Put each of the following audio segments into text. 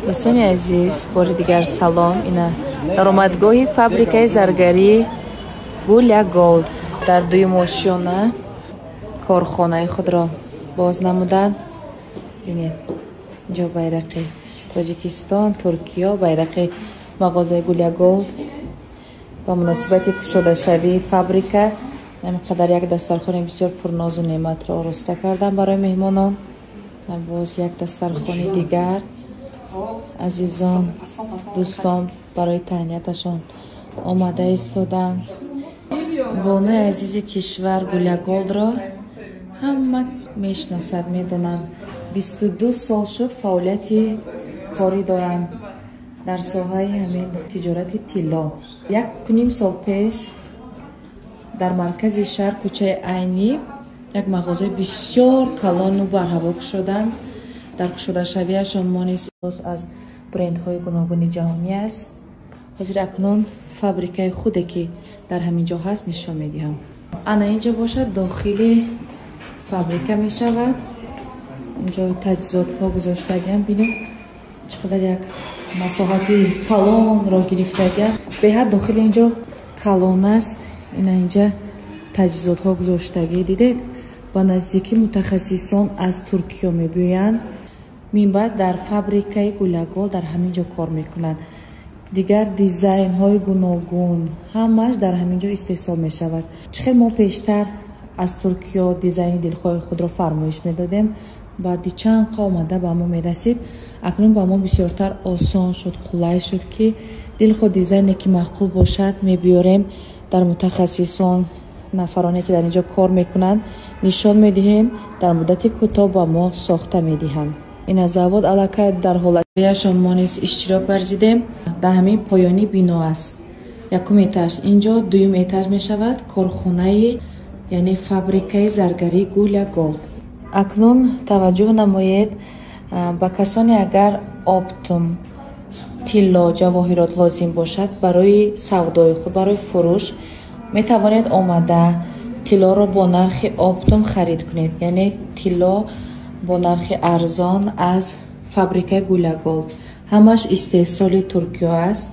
Дӯстони азиз, бори дигар салом. Ина даромадгоҳи фабрикаи заргарии Гуля Голд дар дуюм ошёна корхонаи худро боз намуданд. Бинед, инҷо байрақи Тоҷикистон, Туркиё, байрақи мағозаи Гуля Голд. Ба муносибати кушодашавии фабрика ҳамин қадар як дастархони бисёр пурнозу неъматро ороста кардам барои меҳмонон. Боз як дастархони дигар. Азизон, дӯстон барои таҳнияташон омада истоданд. Бонуи азизи кишвар Гуля Голдро ҳама мешиносад, медонанд. 22 сол шуд фаъолияти корӣ доранд дар соҳаи ҳамин тиҷорати тилло. 1.5 сол пеш дар маркази шаҳр, кӯчаи Айнӣ, як мағозаи бисёр калону барҳаво кушоданд. Дар кушодашавиашон мо низ аз брендҳои гуногуни ҷаҳонӣ аст. Ҳозир акнун фабрикаи худе ки дар ҳамин ҷо ҳаст нишон медиҳам. Ана инҷо бошад дохили фабрика мешавад. Инҷо таҷҳизотҳо гузоштагиам. Бинед, чӣ қадар як масоҳати калонро гирифтагиам. Беҳад дохили инҷо калон аст. Ина инҷа таҷҳизотҳо гузоштагӣ, дидед? Ба наздикӣ мутахассисон аз Туркиё мебиёянд. Минбаъд дар фабрикаи Гуля Голд дар ҳамин ҷо кор мекунанд. Дигар дизайнҳои гуногун ҳамааш дар ҳамин ҷо истеҳсол мешавад. Чӣ хел мо пештар аз Туркиё дизайни дилхоҳи худро фармоиш медодем, баъди чанд қа омада ба мо мерасид. Акнун ба мо бисёртар осон шуд, қулай шуд, ки дилхоҳ дизайне ки маъқул бошад мебиёрем, дар мутахассисон, нафароне ки дар ин ҷо кор мекунанд, нишон медиҳем, дар муддати кӯтоҳ ба мо сохта медиҳанд. Ин аз завод аллакай дар ҳолатияшон мо низ иштирок варзидем. Дар ҳамин поёни бино аст. Якум этаж, инҷо дуюм этаж мешавад корхонаи, яъне фабрикаи заргарии Гуля Голд. Акнун таваҷҷӯҳ намоед ба касоне, агар оптом тилло, ҷавоҳирот лозим бошад барои савдои худ, барои фурӯш, метавонед омада тиллоро бо нархи оптом харид кунед. Яъне тилло бо нархи арзон аз фабрикаи Гуля Голд. Ҳамаш истеҳсоли Туркиё аст,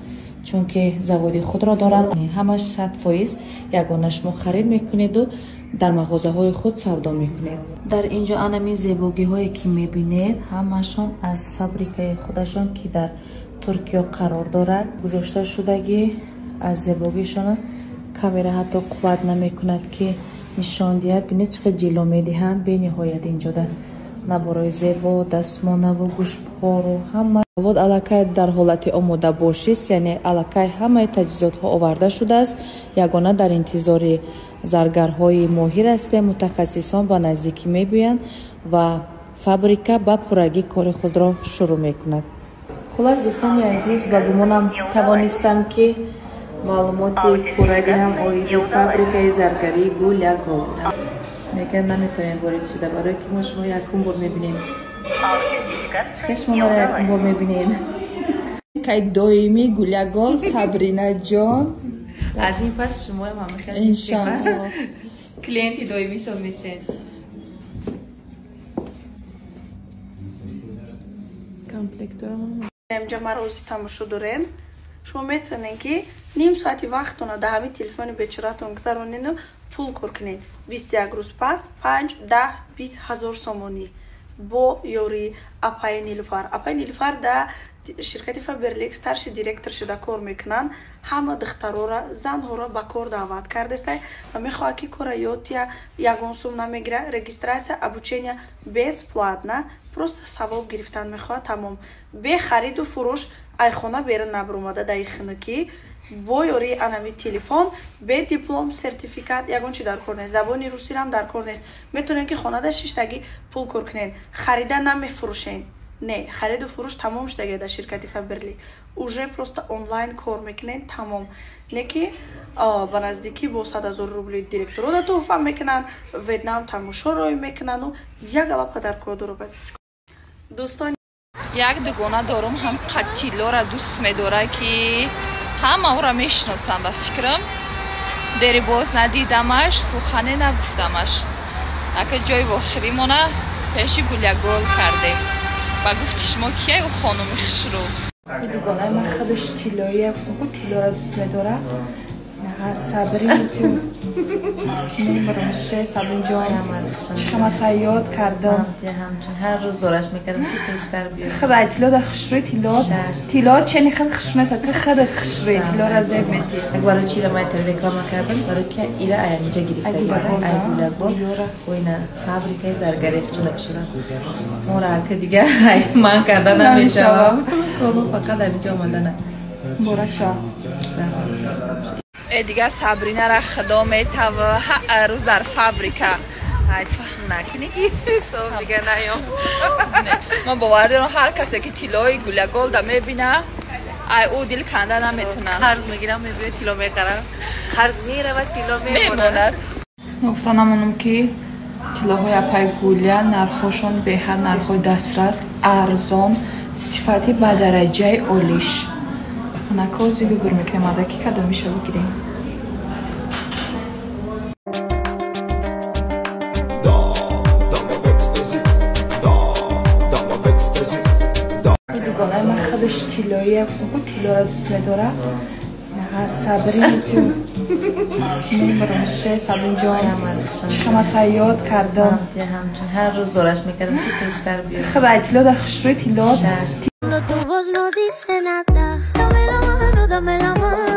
чунки заводи худро доранд. Ҳамаш 100% ягона шумо харид мекунеду дар мағозаҳои худ савдо мекунед. Дар инҷо анамин зебогиҳое ки мебинед, ҳамашон аз фабрикаи худашон, ки дар Туркиё қарор дорад, гузошта шудагӣ. Аз зебогишон камера ҳатто қувват намекунад ки нишон диҳад. Бинед, чӣ қадр ҷило медиҳанд бениҳоят. Инҷода наборои зебо, дастмонаву гӯшпору ҳама. Завод аллакай дар ҳолати омодабошист, яъне аллакай ҳамаи таҷҳизотҳо оварда шудааст. Ягона дар интизори заргарҳои моҳир ҳастем. Мутахассисон ба наздикӣ мебиёянд ва фабрика ба пуррагӣ кори худро шурӯъ мекунад. Хулас, дӯстони азиз, ба гумонам тавонистам ки маълумоти пурра диҳам оиди фабрикаи заргарии Гуля Голд. Мегӯянд, наметавонед ворид шуда, барое ки мо шумо якум бор мебинем. Чӣ шумо маро якум бор мебинед? Кай доимии Гуля Голд, Сабрина ҷон. Аз ин пас шумоям ҳама хеле Иншаллоҳ. клиенти доимишон мешед. Инҷа маро ози тамошо дорен. Шумо метавонед, ки ним соати вақтона дар ҳамин телефони бечоратон гузаронену пул кор кунед. 21 рӯз пас 5, 10, 20 ҳазор сомонӣ бо ёрии апаи Нилуфар. Апаи Нилуфар дар ширкати Фаберлик старший директор шуда кор мекунанд. Ҳама духтарора, занҳоро ба кор даъват кардестай ва мехоҳад, ки кора ёд тия, ягон сум намегира. Регистрация, обучение бесплатно, просто савоб гирифтан мехоҳад, тамом. Бе хариду фурӯш, айхона берун набаромада, дар хинакӣ бо ёрии анами телефон, бе диплом, сертификат, ягон чи дар кор нест, забони русирам дар кор нест. Метавонед, ки хонада шиштагӣ пул кор кунед. Харида намефурӯшед, не, хариду фурӯш тамом шудагия дар ширкати Фаберлик. Уже просто онлайн кор мекунед, тамом. Не ки ба наздикӣ бо 100 000 рубли директоро туҳфа мекунанд, Ветнам тамошо рой мекунанду як ала падаркор дору. Дӯстони Як дугона дорум, ҳам қаттилора дӯст медора, ки ҳама ӯро мешиносам. Ба фикрам, дери боз надидамаш, сухане нагуфтамаш. Ака, ҷои вохиримона пеши Гулягол кардем. Ба гуфти шумо кия ӯ хонуми хушрӯ? Дугонаи ман худаш тиллоия, гуфтам ку тиллоро дӯст медорад. Сабрин мемурмше, Сабринҷон, чӣ ма тайёд кардам. Ҳамчун ҳар рӯз зораш мекардам, ки тезтар биё. Худ ай тилло да хушрӯи, тилло тилло чени худ хушрӯ нест, ки худат хушрӯи тиллоро зеб метӣ. Як барои чира ман реклама кардам, барои ки ира аянҷа гирифтагӣ ай Гулагол оина фабрикаи заргари хучунак шуда. Мора ка дига ман карда намешавам, фақат аминҷа омадана. Муборак шавад. Э, дигар Сабринара худо метава, ҳар рӯз дар фабрика. Накунӣ ки соб дига наём. Ман бовар дорам, ҳар касе ки тиллои Гулаголда мебина, ай ӯ дил канда наметунам. Қарз мегирам, мебиё, тилло мехарам, қарз меравад, тилло мемонад. Гуфта намонам, ки тиллоҳои апай Гулия нархҳошон беҳад нархҳои дастрас, арзон, сифати ба дараҷаи олиш. Накози выбор мекунем, адаки кадомиша бигирем. Дугонаи ман худаш тиллоия, гуфтам ку тиллоро дӯст медорад. Сабрин мемурмше, Сабринҷон, чӣ ма тайёд кардам. Ҳамчун ҳар рӯз зораш мекардам, ки тезтар биё. Худ ай тилло да хушрӯи, тилло Cuando tu voz no dice nada, dame la mano, dame la mano.